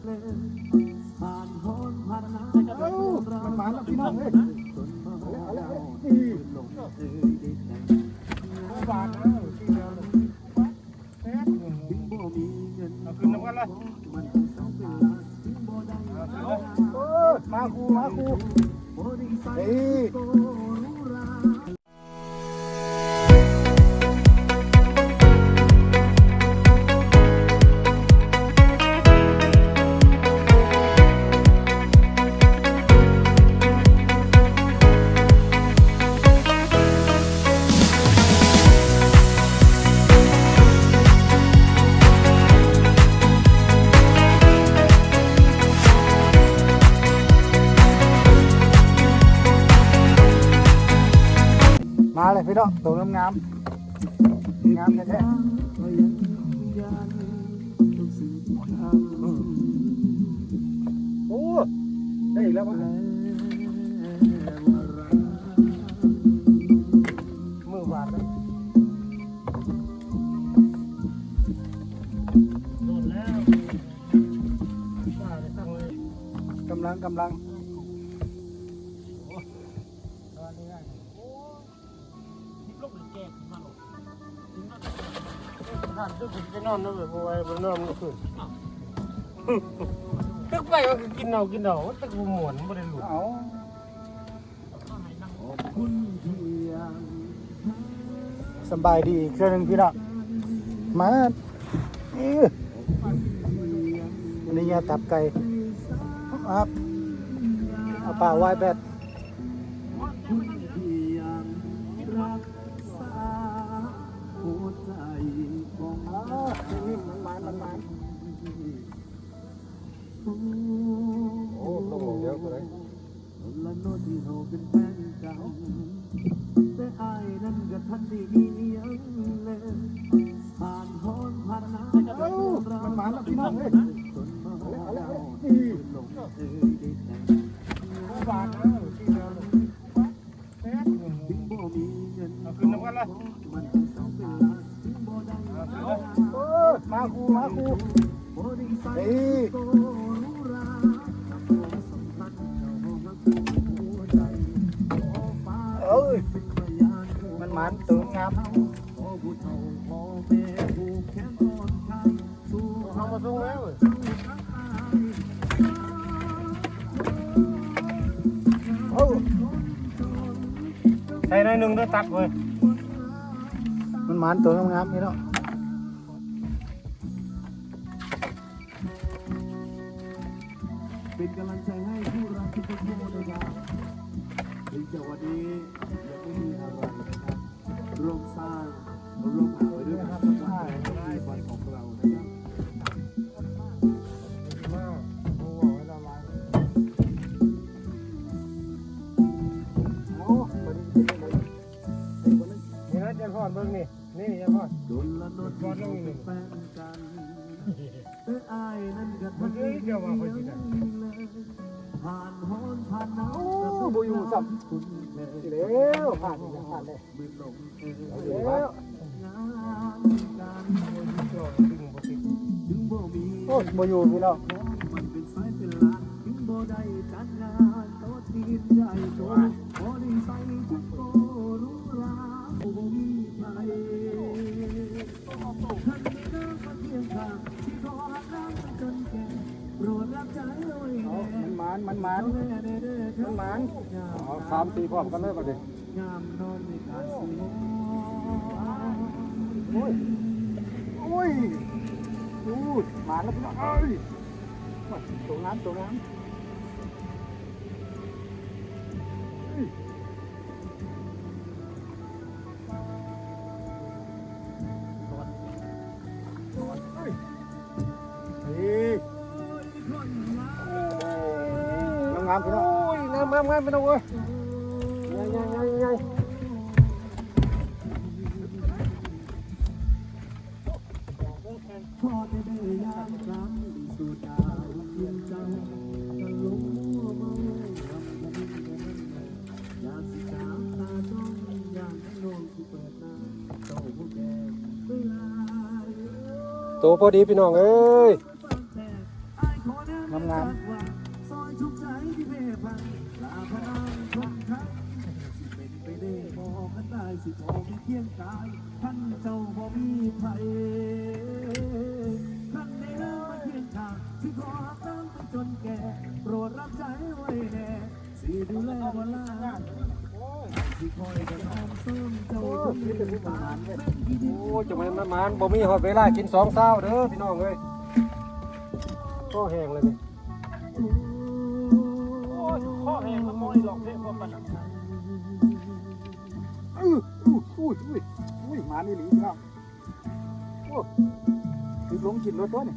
ເອົ້າ ມັນມາແລ້ວພີ່ນ້ອງເອີຍ ເອົາແລ້ວ ເອົາແລ້ວ ເອົາແລ້ວ ນີ້ ບໍ່ຫວານນະ ເອົາຂຶ້ນນຳກັນລະ ເອີ ມາຄູ່ ມາຄູ່ ນີ້. ມາເລີຍພີ່ນ້ອງ ໂຕງາມໆ ງາມແທ້ໆ ໂອ້ ໄດ້ອີກແລ້ວວະ ມື້ວານນະ ໂດນແລ້ວ ກຳລັງ ກຳລັງ ນອນເລີຍ ໂອ້ຍ ລົງແກງມາໂລດ ນອນ ຄືຊິໄປນອນນຳ ບໍ່ໄຫວ ບໍ່ນອນມື້ຄືນ ຕຶກໄປມັນກໍກິນເຫຼົ້າ ກິນເຫຼົ້າ ມັນຕຶກບໍ່ມ່ວນ ມັນບໍ່ໄດ້ຫຼຸດ ເອົ້າ ສຳບາຍດີອີກເທື່ອໜຶ່ງພີ່ນ້ອງ ມາ ເອີ ອັນນີ້ຍາຕັບໄກ່ ອັບ ເອົາປາໄວ້ແບດ ໂອ້ ລົງໝ່ອງດຽວກໍໄດ້ ເອົ້າ ມັນມາແລ້ວພີ່ນ້ອງເອີຍ ເອົາແລ້ວ ເອົາແລ້ວ ເອົາແລ້ວ ນີ້ ບໍ່ຫວານນະ ເອົາຂຶ້ນນຳກັນລະ ເອີ ມາຄູ່ ມາຄູ່ ນີ້ ເອີຍ ມັນໝານ ໂຕງາມ ເຮົາມາສົ່ງແລ້ວເວີຍ ເອົາ ໃສ່ໜ້ອຍໜຶ່ງເດີ ຕັກເວີຍ ມັນໝານ ໂຕງາມໆ ນີ້ເນາະ เป็นกำลังใจให้คู่รักทุกๆ คู่นะครับ ถึงจะวันนี้ยังไม่มีอะไรนะครับ ร่วมสร้าง ร่วมหาไปด้วยกันสักวันในวันของเรานะครับ เอา นี่นะ เจ้าพ่อเบิ่งนี่ นี่ เจ้าพ่อ โดนละโดน เจ้าพ่อเบิ่งนี่ ໂອ້ ບໍ່ຢູ່ຊ້ຳ ຊິແລ້ວ ຜ່ານ ຜ່ານແລ້ວ ແລ້ວ ໂອ້ຍ ບໍ່ຢູ່ພີ່ນ້ອງ ເອົາ ມັນໝານ ມັນໝານ ມັນໝານ ເອົາ ສາມສີ່ ພ້ອມກັນເລີຍບັດນີ້ ໂອ້ຍ ໂອ້ຍ ໂອ້ຍ ໝານແລ້ວພີ່ນ້ອງເອີຍ ໂຕງາມ ໂຕງາມ ນີ້ ງາມໆ ພີ່ນ້ອງ ໂອ້ຍ ງາມໆ ງາມ ພີ່ນ້ອງເອີຍ ໃຫຍ່ໆໆໆ ໂຕພໍດີພີ່ນ້ອງເອີຍ. ງາມໆ ໂອ້ຍ ຈັກແມ່ນມັນໝານ ບໍ່ມີຮອດເວລາກິນສອງຊາວເດີພີ່ນ້ອງເອີຍ ຄໍແຫ້ງແລ້ວນີ້. ໂອ້ຍ ຄໍແຫ້ງ ມັນບໍ່ໄດ້ຮ້ອງເພງພ້ອມກັນນະ. ອື ອຸ້ຍ ອຸ້ຍ ອຸ້ຍ ອຸ້ຍ ໝານອີ່ຫຼີພີ່ນ້ອງ. ໂອ້ ຖືກລົງກິນໂລດຕົວນີ້.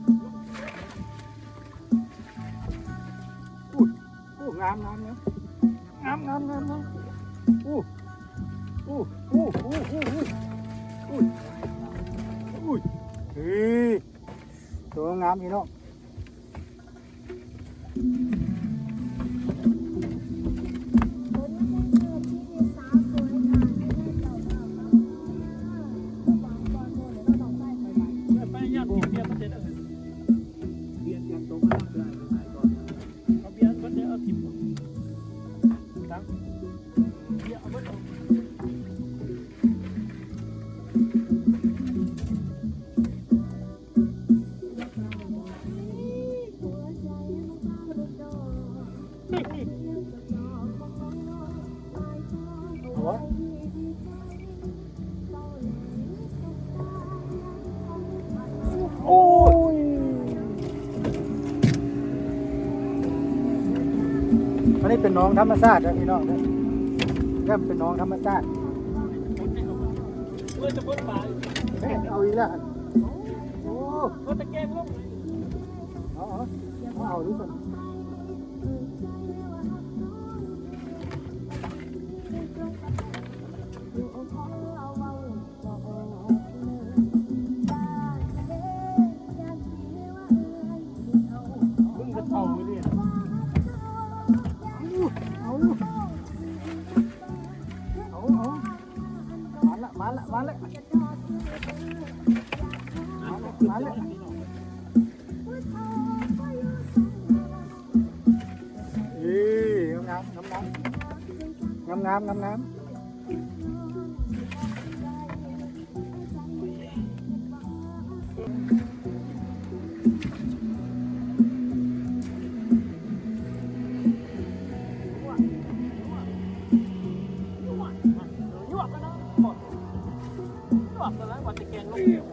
ອຸ້ຍ ໂອ້ ງາມ ງາມ ງາມ ງາມ ງາມ ງາມ. ໂອ້ ໂອ້ ໂອ້ ເອີ ໂຕງາມພີ່ນ້ອງ. ໂອ້ຍ ອັນນີ້ເປັນໜອງທຳມະຊາດເດີພີ່ນ້ອງເດີ ເປັນໜອງທຳມະຊາດ. ເອີ ເອົາອີກແລ້ວ ໂອ້ ເອົາ ເອົາ ເອົາດູຊັ້ນ. ເບິ່ງກະເທົາເລີຍ ເອົາ ເອົາ ເອົາ ເອົາ ມາລະ ມາລະ ມາລະ ມາລະ ມາລະ. ເອີ ງາມໆ ງາມໆ ງາມໆ ງາມໆ.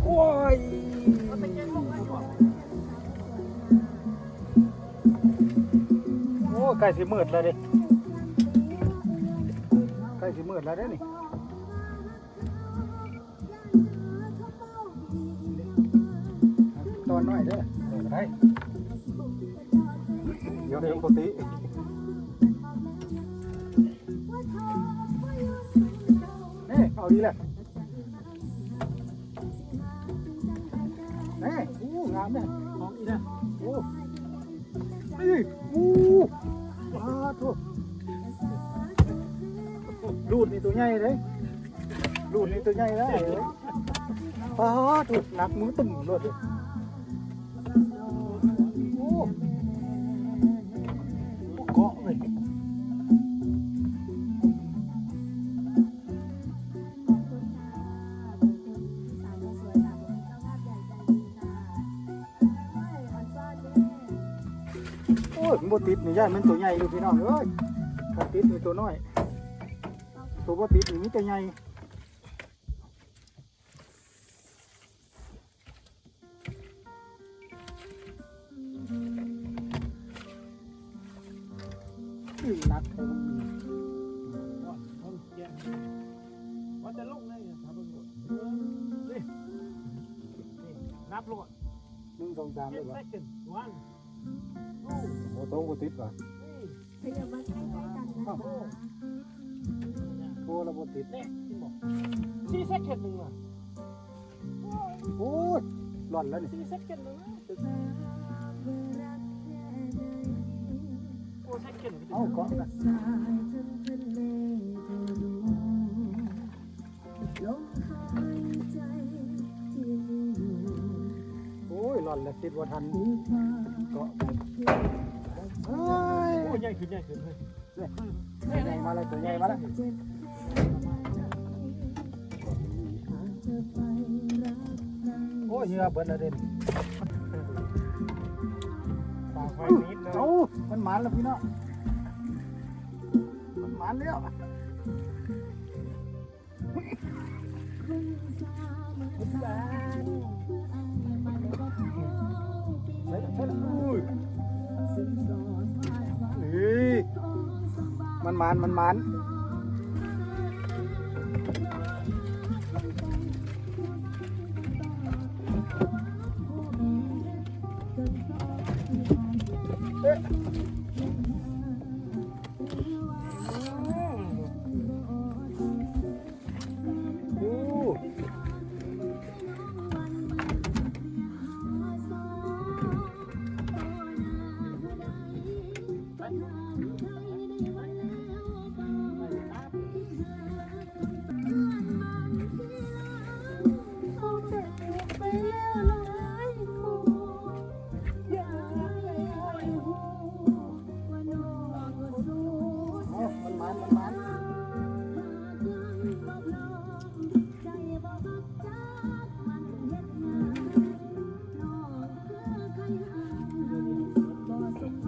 ໂອ້ຍ ໂອ້ ໃກ້ຊິມືດແລ້ວເດ້ ໃກ້ຊິມືດແລ້ວເດ້ນີ້. ຕອນນ້ອຍເດີ ເອີ ໄດ້ ດຽວເດີ ປົກກະຕິ ເອີ ເອົາດີແຫຼະ ເອີ ໂອ້ ງາມເດ້ ອອກອີກແລ້ວ ໂອ້ ເອີ ໂອ້ ປາໂທ້ ລູດນີ້ໂຕໃຫຍ່ເດ້ ລູດນີ້ໂຕໃຫຍ່ເດ້ ປາໂທ້ ໜັກມືຕຶ້ມໂລດເດ້ ໂອ້ ເກາະເວີຍ. ໂອ້ຍ ມັນບໍ່ຕິດນີ້ ຢ້ານມັນໂຕໃຫຍ່ຢູ່ພີ່ນ້ອງເອີຍ ຖ້າຕິດນີ້ໂຕນ້ອຍ ໂຕບໍ່ຕິດນີ້ມີແຕ່ໃຫຍ່. ໜັກ ວ່າແຕ່ລົງໄດ້ ຖ້າເບິ່ງໂລດ ນີ້ ນີ້ ນັບໂລດ ໜຶ່ງ ສອງ ສາມ ເຈັດ ເລີຍບໍ່ ເຊກເກັນ ວັນ ທູ ໂອ້ ໂຕບໍ່ຕິດຫວາ ນີ້ ຂຍັບມາໃກ້ໆກັນນະຄະ ໂອ້ ລະບໍ່ຕິດ ນີ້ ເຫັນບໍ່ ສີ່ ເຊກເກັນໜຶ່ງນະ ໂອ້ຍ ລ່ອນແລ້ວນີ້ ສີ່ ເຊກເກັນໜຶ່ງນະ ໂອ້ ເຊກເກັນ ເອົາ ເກາະນະ ໂອ້ຍ ລ່ອນ ແລ້ວຕິດບໍ່ທັນເກາະໄປ. ເອີຍ ໂອ້ຍ ໃຫຍ່ຂຶ້ນ ໃຫຍ່ຂຶ້ນເຮີ້ຍ. ນີ້ ໃຫຍ່ມາແລ້ວ ຕົວໃຫຍ່ມາແລ້ວ. ໂອ້ຍ ເຫຍື່ອເບິດແລ້ວເດ້. ປາກໄຟນິດເດີ. ເອົ້າ ມັນໝານແລ້ວພີ່ນ້ອງ ມັນໝານແລ້ວ. ເຮີ້ຍ ມັນໝານ ມັນໝານ.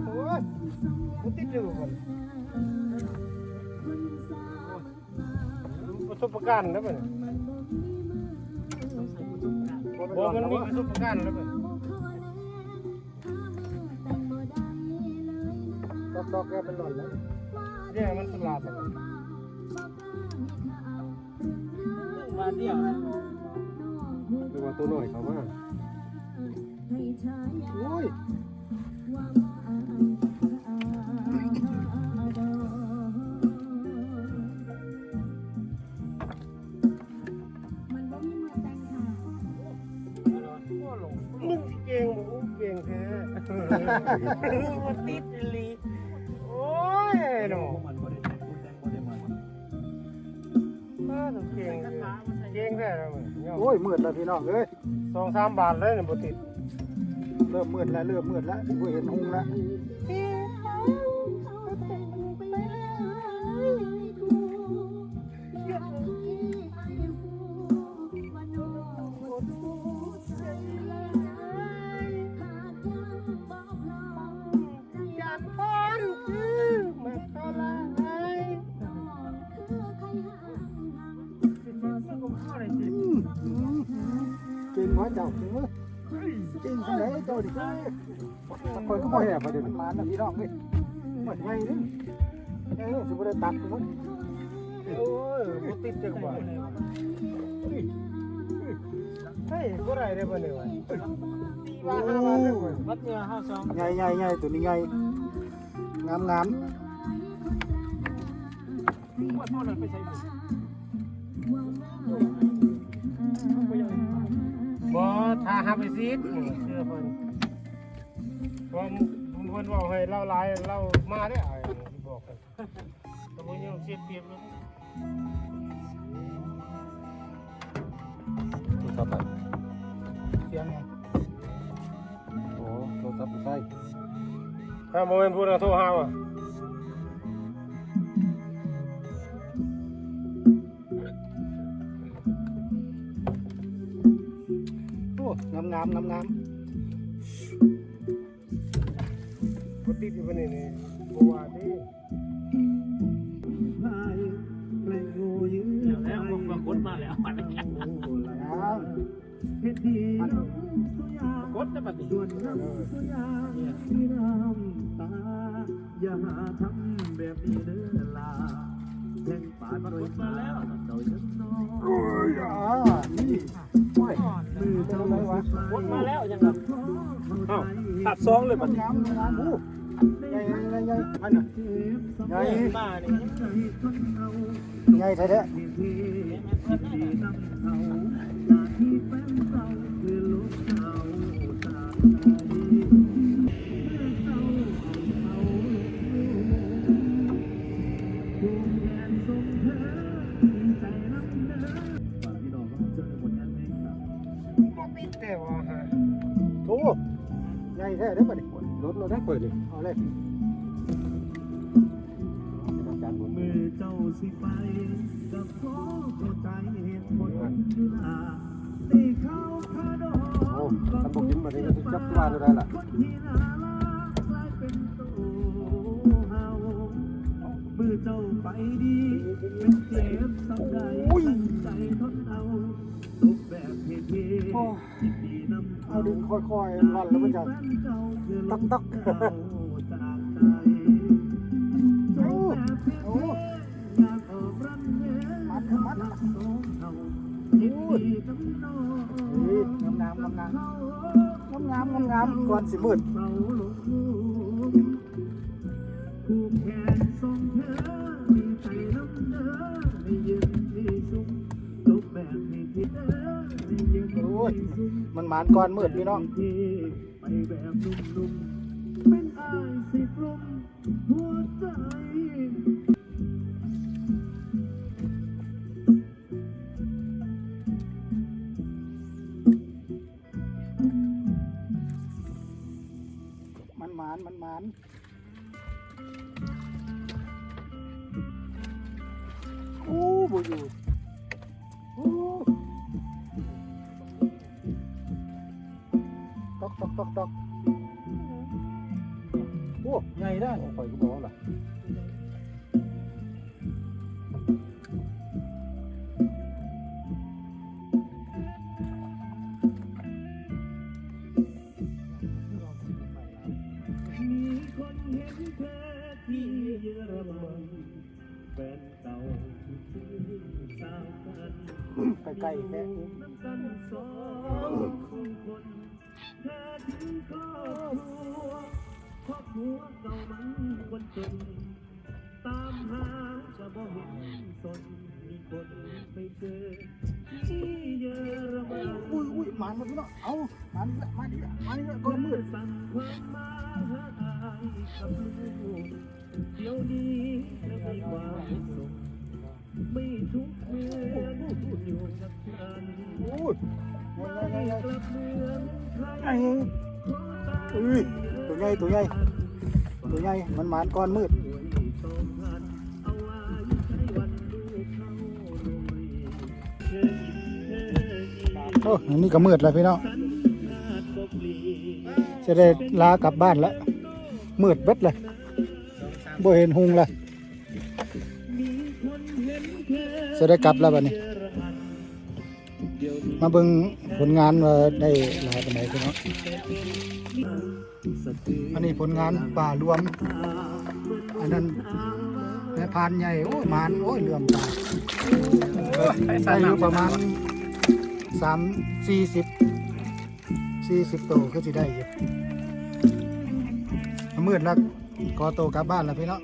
ໂອ້ຍ ບໍ່ຕິດເລີຍບໍ່. ປະສົບປະການແລ້ວບັດນີ້ ບໍ່ ມັນມີປະສົບປະການແລ້ວບັດນີ້. ຕອກໆ ແລ້ວມັນຫຼອນແລ້ວ ເດ້ ມັນສະຫຼາດແລ້ວບັດນີ້. ບາດດຽວ ຫຼືວ່າໂຕນ້ອຍເຂົ້າມາ. ໂອ້ຍ ມັນບໍ່ມີມືແຕ່ງຂາ. ມຶງຊິເກັ່ງບໍ່? ອູ້ ເກັ່ງແທ້. ບໍ່ຕິດອີ່ຫຼີ. ໂອ້ຍເນາະ ມັນບໍ່ໄດ້ແຕ່ງ ແຕ່ງບໍ່ໄດ້ມັນ. ເກັ່ງ ເກັ່ງແທ້ລະ. ໂອ້ຍ ມືດລະພີ່ນ້ອງເອີຍ. ສອງສາມບາດແລ້ວນີ້ບໍ່ຕິດ. ເລີ່ມມືດແລ້ວ ເລີ່ມມືດແລ້ວ ບໍ່ເຫັນຮຸ່ງແລ້ວ. ເກັ່ງບໍ່ເຈົ້າ? ເກັ່ງເວີຍ ເກັ່ງຈັ່ງໃດເຈົ້ານີ້? ຂ້ອຍກໍບໍ່ແຮບວ່າເດ້ ມັນໝານນະພີ່ນ້ອງເອີຍ. ມັນໃຫຍ່ເດ້ ໃຫຍ່ເດ້ ຊິບໍ່ໄດ້ຕັດມັນ. ໂອ້ຍ ບໍ່ຕິດຈັກບາດ. ເຮີ້ຍ ບໍ່ໄດ້ເດ້ບັດນີ້ວ່າ ສີ່ບາດ ຫ້າບາດເດ້. ບັດເໜືອເຮົາສອງ ໃຫຍ່ໆໆ ໂຕນີ້ໃຫຍ່ ງາມໆ. ບໍ່ ຖ້າຫາໄປຊີດ ເຊື່ອເພິ່ນ ເພາະເພິ່ນເວົ້າໃຫ້ລາວຫຼາຍ ລາວມາເດ້ ອ້າຍ ຊິບອກໃຫ້ ກໍບໍ່ຍອມເສຍປຽບເລີຍ. ໂທລະສັບໃຜ? ສຽງຫຍັງ? ໂອ້ ໂທລະສັບຜູ້ຊາຍ. ຖ້າບໍ່ແມ່ນຜູ້ນັ້ນໂທຫາວ່າ ໂອ້ ງາມໆ ງາມໆ. ບໍ່ຕິດຢູ່ປານນີ້ນີ້ ບໍ່ວ່າຕິ. ແລ້ວໆ ມາກົດມາແລ້ວ ມາແລ້ວ ມາກົດແລ້ວບັດນີ້. ເອີ ມາກົດມາແລ້ວ ໂອ້ຍ ອາ ນີ້ ໂອ້ຍ ກົດມາແລ້ວ ຍັງ ອ້າວ ຂາດສອງເລີຍບັດນີ້. ງາມ ງາມ ໂອ້ ໃຫຍ່ ໃຫຍ່ ໃຫຍ່ ອັນນັ້ນ ໃຫຍ່ ມານີ້ ໃຫຍ່ແທ້ໆ. ບໍ່ຕິດແຕ່ວ່າຫາ ໂທ ໂອ້ ໃຫຍ່ແທ້ເດ້ບັດນີ້ ລົດ ລົດໄດ້ຂ້ອຍນີ້ ເອົາເລີຍ ມື້ເຈົ້າຊິໄປກໍຂໍເຂົ້າໃຈເຫດຜົນຢູ່ລະ ໄດ້ຂ່າວຄາດອງ ໂອ້ ຄັນບໍ່ກິນບັດນີ້ກໍຊິຈັກວ່າແນວໃດລະ ຄົນທີ່ໜ້າຮັກກາຍເປັນໂຕເຮົາ ມື້ເຈົ້າໄປດີ ເປັນເຈັບສ່ຳໃດ ໂອ້ຍ ຕັ້ງໃຈທົນເອົາ ໂອ້ ເອົາດຶງຄ່ອຍໆ ລັນແລ້ວມັນຈະຕັກໆ ໂອ້ ໂອ້ ມັນ ມັນ ໂອ້ຍ ງາມໆ ງາມໆ ງາມໆ ງາມໆ ກ່ອນຊິມືດ. ໂອ້ຍ ມັນໝານກ່ອນມືດພີ່ນ້ອງ ມັນໝານ ມັນໝານ. ໂອ້ ບໍ່ຢູ່ ໂອ້ ຕອກ ຕອກ ຕອກ ຕອກ ໂອ້ ໃຫຍ່ເດ້ ຂ້ອຍກໍບອກລະ. ໃກ້ໆແທ້ ຕາມຫາກະບໍ່ເຫັນສົນ ມີຄົນໄປເຈີທີ່ເຢຍລະມັນ. ໂອ້ຍ ໂອ້ຍ ໝານແລ້ວພີ່ນ້ອງ ເອົາ ມານີ້ລະ ມານີ້ລະ ມານີ້ລະ ກ່ອນມືດ. ໂອ້ຍ ເອີຍ ໂຕໃຫຍ່ ໂຕໃຫຍ່ ໂຕໃຫຍ່ ມັນໝານກ່ອນມືດ. ໂອ້ ອັນນີ້ກໍມືດແລ້ວພີ່ນ້ອງ ຊິໄດ້ລາກັບບ້ານລະ ມືດເບິດເລີຍ ບໍ່ເຫັນຮຸ່ງລະ. ຊິໄດ້ກັບແລ້ວບັດນີ້ ມາເບິ່ງຜົນງານວ່າໄດ້ຫຼາຍປານໃດພີ່ນ້ອງ. ອັນນີ້ຜົນງານປ່າລວມ ອັນນັ້ນນາຍພານໃຫຍ່ ໂອ້ຍ ໝານ ໂອ້ຍ ເຫຼືອມຕາ ໄດ້ຢູ່ປະມານສາມ ສີ່ສິບ ສີ່ສິບໂຕ ຄືຊິໄດ້ຢູ່. ມືດລະ ຂໍໂຕກັບບ້ານລະພີ່ນ້ອງ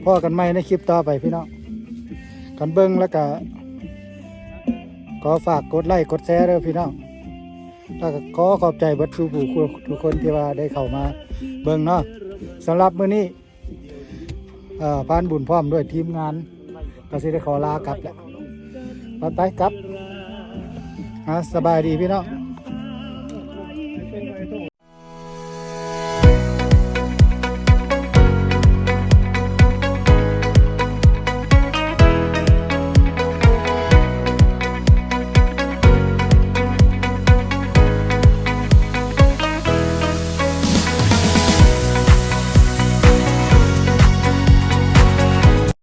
ພໍ້ກັນໃໝ່ໃນຄລິບຕໍ່ໄປພີ່ນ້ອງ. ຄັນເບິ່ງແລ້ວກະ ຂໍຝາກກົດໄລ້ກົດແຊເດີພີ່ນ້ອງ ແລ້ວກະຂໍຂອບໃຈເບິດສູ່ຜູ້ທຸກຄົນທີ່ວ່າໄດ້ເຂົ້າມາເບິ່ງເນາະ. ສຳລັບມື້ນີ້ ເອີ ພານບຸນພ້ອມດ້ວຍທີມງານ ກໍຊິໄດ້ຂໍລາກັບແລ້ວ ໄປໆ ກັບ ອ່າ ສະບາຍດີພີ່ນ້ອງ.